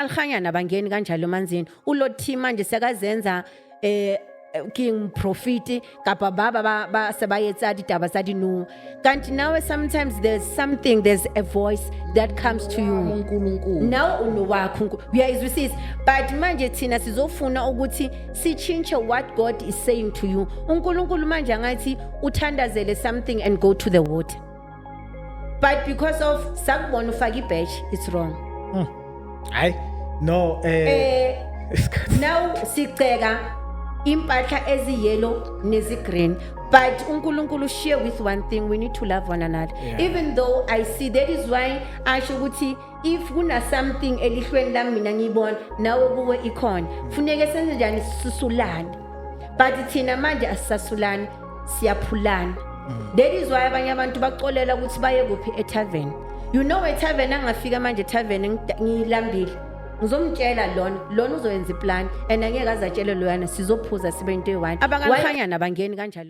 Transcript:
Alhanyana bangeni kanjalo emanzini. Ulothi manje sekazenza king profit kapa baba ba sebayetsa ditaba tsa dino. Kanti nawe sometimes there's something, there's a voice that comes to you. UNkulunkulu. Nawe unowakho uyayizwisisa, but manje thina sizofuna ukuthi sichinche what God is saying to you. UNkulunkulu manje angathi uthandazele something and go to the water, but because of sakubona ufaka ibadge, it's wrong. Hayi no, isikhathi. Now siceka impahla eziyellow nezigreen, but uNkulunkulu share with one thing: we need to love one another. Even though I see, that is why asho ukuthi if kuna something elihlweni lami mina ngiyibona, nawe kuwe ikhona, funeke senze njani? Sisulane. But thina manje asisasulani, siyaphulana. That is why abanye abantu bacolela ukuthi baye kuphi? Etavern. You know, etavern angafika manje etavern, ngilambile, ngizomtshela lona, lona uzoyenza iplan and angeke azatshele loyana, sizophuza sibe into eyi-one. Abakankhanyana bangeni kanjalo.